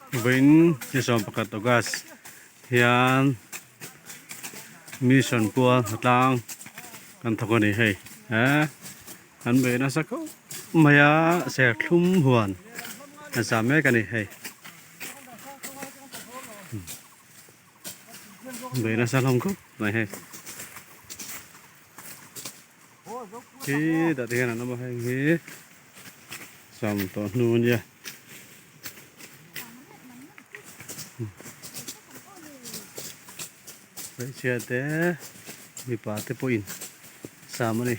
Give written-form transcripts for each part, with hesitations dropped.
Vawiin ni 11 August hian mission pual hnatlang kan thawk a ni hei he an bei nasa khawp mai a serthlum huan a za mek a ni hei bei nasa hlawm khawp mai hei khi dah te hian an awm a heng hi sam tawh hnu a nia. Hmeichhia te mipa te pawhin sam a ni.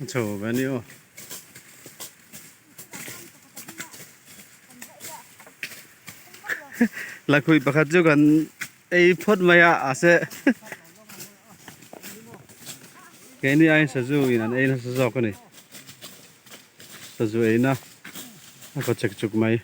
A chho ve a ni aw. Lakhuih pakhat chu kan ei phawt mai a a se keini aiin sazu in an ei nasa zawk a ni sazu eina a kaw chek chuk mai.